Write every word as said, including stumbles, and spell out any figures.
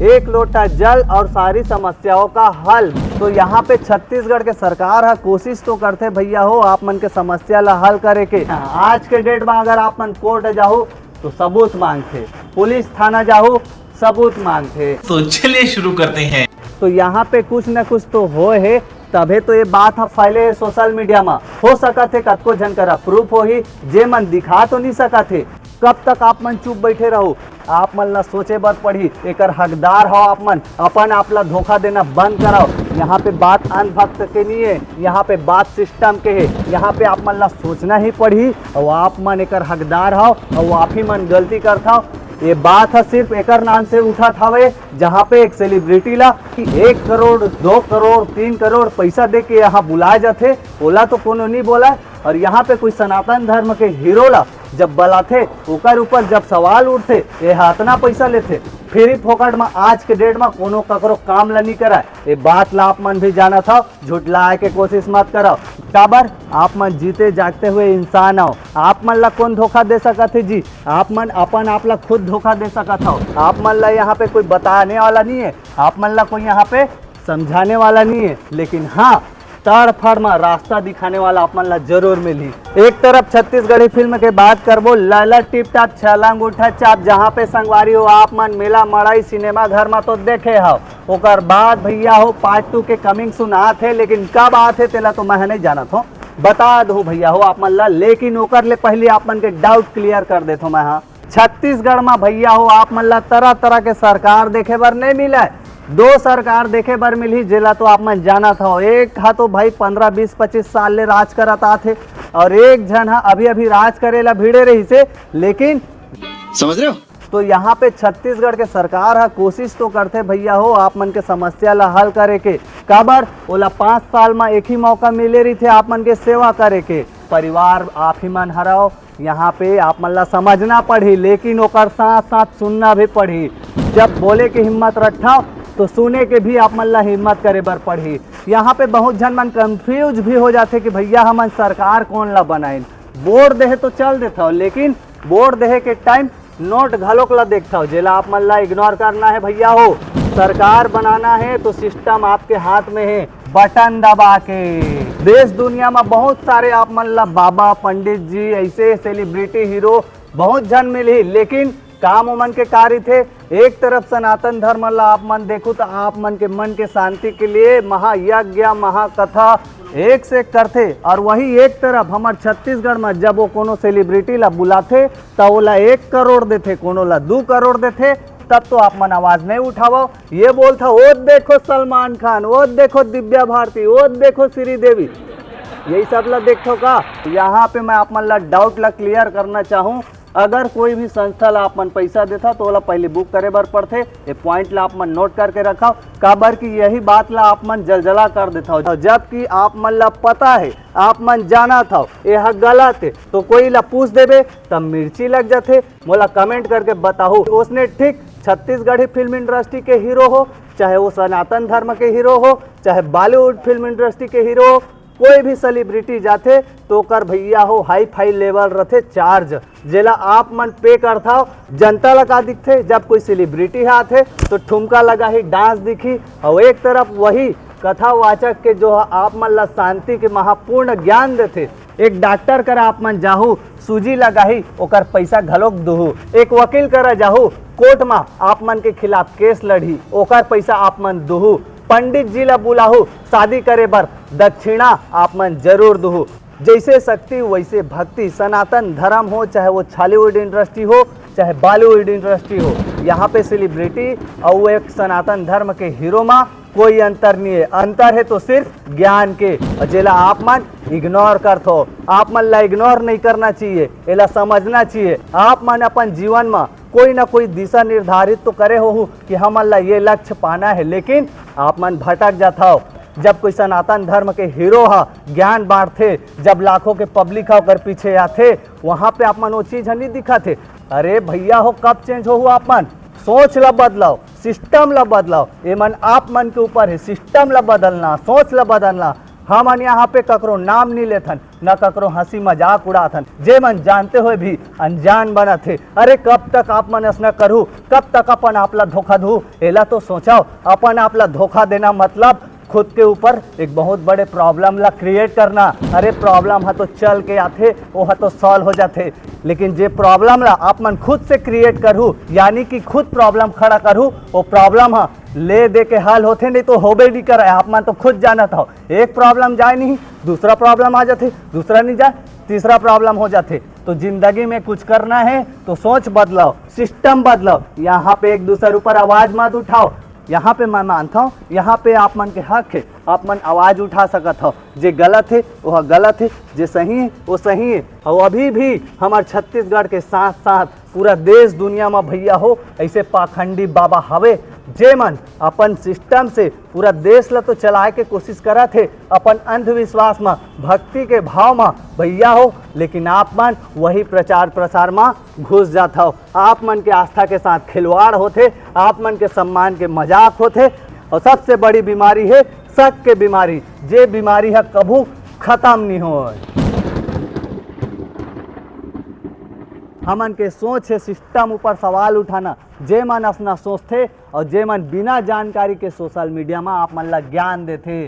एक लोटा जल और सारी समस्याओं का हल। तो यहाँ पे छत्तीसगढ़ के सरकार ह कोशिश तो करथे भैया हो, आप मन के समस्या ला हल करे के। आज के डेट में अगर आप मन कोर्ट जाहू तो सबूत मांगथे, पुलिस थाना जाहू सबूत मांगथे। तो चलिए शुरू करते हैं। तो यहाँ पे कुछ न कुछ तो होय हे, तभे तो ये बात ह फैले हे सोशल मीडिया में। हो सकत हे कतको झन करा प्रूफ होही, जे मन दिखा तो नहीं सकत हे। कब तक आप मन चुप बैठे रहो? आप मन ला सोचे बर पड़ही, एकर हकदार हो आप मन। अपन आप ला धोखा देना बंद कराओ। यहाँ पे बात अंधभक्त के नहीं है, यहाँ पे बात सिस्टम के है। यहाँ पे आप मन ला सोचना ही पड़ही और आप मन एकर हकदार हो और आप ही मन गलती करत हो। ये बात ह सिर्फ एकर नाम से उठत हवे, जहाँ पे एक सेलिब्रिटी ला एक करोड़, दो करोड़, तीन करोड़ पैसा दे के यहाँ बुलाए जाथे, ओला तो कोनो नहीं बोला। और यहाँ पे कोई सनातन धर्म के हीरो ला जब बलाथे, ओकर ऊपर जब सवाल उठथे, ये ह अतना पैसा लेथे, फिर ही फोकट में आज के डेट में कोनो ककरो काम ला नहीं कराए। ये बात ला आप मन भी जानत हव, झुटलाए के कोशिश मत करव। काबर? आप मन जीते जागते हुए इंसान हव। आप मन ला कौन धोखा दे सकत हे जी? आप मन अपन आप ला खुद धोखा दे सकत हव। आप मन ला यहाँ पे कोई बताने वाला नहीं है, आप मन ला कोई यहाँ पे समझाने वाला नहीं है, लेकिन हाँ, तड़फड़ में रास्ता दिखाने वाला आप मन ला जरूर मिलही। एक तरफ छत्तीसगढ़ी फिल्म के बात करबो, लैला टिप टाप, छलांग उठा चाप, जहाँ पे संगवारी हो आप मन मेला मड़ई सिनेमा घर में तो देखे हव। ओकर बाद भैया हो पार्ट टू के कमिंग सुन आत हे, लेकिन कब आत हे तेला तो मैं नहीं जानत हो, बता दो भैया हो आप मन ला। लेकिन ओकर ले पहले आप मन के डाउट क्लियर कर देथो मैं, हाँ। छत्तीसगढ़ में भैया हो आप मन ला तरह तरह के सरकार देखे बर नहीं मिला है। दो सरकार देखे बर मिलही, जेला तो आप मन जानत हो। एक हा तो भाई पंद्रह, बीस, पच्चीस साल ले राज करत आत हे, और एक झन हा अभी अभी राज करे ला भिड़े रहिसे, लेकिन समझ रहे हो? तो यहाँ पे छत्तीसगढ़ के सरकार हा कोशिश तो करथे भैया हो आप मन के समस्या ला हल करे के। काबर? ओला पाँच साल में एक ही मौका मिले रहिथे आप मन के सेवा करे के। परिवार आप ही मन हरव, यहाँ पे आप मन ला समझना पड़ही, लेकिन ओकर साथ साथ सुनना भी पड़ही। जब बोले के हिम्मत रखथव तो सुने के भी आप मन ला हिम्मत करे बर पड़ही। यहाँ पे बहुत झन मन कंफ्यूज भी हो जाथे कि भैया हमन सरकार कौन ला बनाइन। वोट देहे तो चल देथव, लेकिन वोट देहे के टाइम नोट घलोक ला देखथव, जेला आप मन ला इग्नोर करना है भैया हो। सरकार बनाना है तो सिस्टम आपके हाथ में है, बटन दबा के। देश दुनिया में बहुत सारे आप मन ला बाबा, पंडित जी, ऐसे सेलिब्रिटी, हीरो बहुत झन मिलही, लेकिन काम ओमन के का रहिथे? एक तरफ सनातन धर्म ला आप मन देखू तो आप मन के मन के शांति के लिए महायज्ञ, महाकथा एक से एक करथे, और वही एक तरफ हमर छत्तीसगढ़ में जब वो कोनो सेलिब्रिटी ला बुलाथे त ओला एक करोड़ देथे, कोनो ला दू करोड़ देथे, तब तो आप मन आवाज नहीं उठावव। ये बोलथा, "ओ देखो सलमान खान, ओ देखो दिव्या भारती, ओ देखो श्रीदेवी।" यही सब ला देखथव का? यहाँ पे मैं आप मन ला डाउट ला क्लियर करना चाहूँ। अगर कोई भी संस्था ला आप मन पैसा देथा तो ओला पहले बुक करे बर पड़थे। ये पॉइंट ला आप मन नोट करके रखव, काबर कि यही बात ला आप मन जलजला कर देथव। जबकि आप मन ला पता है, आप मन जानत हव, ये ह गलत है, तो कोई ला पूछ देबे तब मिर्ची लग जाथे। मोला कमेंट करके बताहू, उसने ठीक छत्तीसगढ़ी फिल्म इंडस्ट्री के हीरो हो, चाहे वो सनातन धर्म के हीरो हो, चाहे बॉलीवुड फिल्म इंडस्ट्री के हीरो हो, कोई भी सेलिब्रिटी जाथे तो ओकर भैया हो हाई फाई लेवल रथे चार्ज, जेला आप मन पे करथव। जनता ला का दिखथे, जब कोई सेलिब्रिटी ह आथे तो ठुमका लगाही, डांस दिखी, और एक तरफ वही कथावाचक के जो ह आप मन ला शांति के महापूर्ण ज्ञान देथे। एक डॉक्टर करा आप मन जाहू, सूजी लगाही, ओकर पैसा घलोक दुहू। एक वकील करा जाहू, कोर्ट मा आप मन के खिलाफ केस लड़ही, ओकर पैसा आप मन दुहू। पंडित जी ला बुलाहू, शादी करे बर दक्षिणा आप मन जरूर दुहू। जैसे शक्ति वैसे भक्ति। सनातन धर्म हो, चाहे वो छॉलीवुड इंडस्ट्री हो, चाहे बॉलीवुड इंडस्ट्री हो, यहाँ पे सेलिब्रिटी और वो एक सनातन धर्म के हीरो मा कोई अंतर नहीं है। अंतर है तो सिर्फ ज्ञान के, और जेला आप मन इग्नोर करथो। आप मन ला इग्नोर नहीं करना चाहिए, एला समझना चाहिए। आप मन अपन जीवन मा कोई ना कोई दिशा निर्धारित तो करे होहू कि हमन ला ये लक्ष्य पाना है, लेकिन आप मन भटक जाथव। जब कोई सनातन धर्म के हीरो ह ज्ञान बांटथे, जब लाखों के पब्लिक ह ओकर पीछे आथे, वहाँ पे आप मन वो चीज ह नहीं दिखत हे। अरे भैया हो, कब चेंज होहू आप मन? सोच ला बदलाओ, सिस्टम ला बदलाओ। ये मन आप मन के ऊपर है, सिस्टम ला बदलना, सोच ला बदलना। हमन यहाँ पे ककरो नाम नहीं लेथन, न ककरो हंसी मजाक उड़ाथन। जे मन जानते हुए भी अनजान बनत हे। अरे, कब तक आप मन असना करहू? कब तक अपन आप ला धोखा दू? एला तो सोचव। अपन आप ला धोखा देना मतलब खुद के ऊपर एक बहुत बड़े प्रॉब्लम ला क्रिएट करना। अरे, प्रॉब्लम ह तो चल के आथे, वो ह तो सॉल्व हो जाथे, लेकिन जे प्रॉब्लम ला आप मन खुद से क्रिएट करहू, यानी कि खुद प्रॉब्लम खड़ा करहू, वो प्रॉब्लम ह ले दे के हल होथे, नहीं तो होबे नहीं करे। आप मन तो खुद जानत हो, एक प्रॉब्लम जाए नहीं, दूसरा प्रॉब्लम आ जाथे, दूसरा नहीं जाए, तीसरा प्रॉब्लम हो जाथे। तो जिंदगी में कुछ करना है तो सोच बदलाओ, सिस्टम बदलाओ। यहाँ पे एक दूसरे ऊपर आवाज मत उठाओ। यहाँ पे मैं मानता हूँ, यहाँ पे आप मन के हक है, आप मन आवाज उठा सकत हो। जे गलत है वो गलत है, जे सही है वो सही है। और अभी भी हमारे छत्तीसगढ़ के साथ साथ पूरा देश दुनिया में, भैया हो, ऐसे पाखंडी बाबा हवे, जे मन अपन सिस्टम से पूरा देश ला तो चलाए के कोशिश करत हे, अपन अंधविश्वास में, भक्ति के भाव में, भैया हो, लेकिन आप मन वही प्रचार प्रसार में घुस जात हव। आप मन के आस्था के साथ खिलवाड़ होथे, आप मन के सम्मान के मजाक होथे, और सबसे बड़ी बीमारी है शक के बीमारी, जे बीमारी ह कभू खत्म नहीं होय। हमन के सोच है सिस्टम ऊपर सवाल उठाना। जे मन असना सोचथे और जे मन बिना जानकारी के सोशल मीडिया में आप मन ला ज्ञान देथे,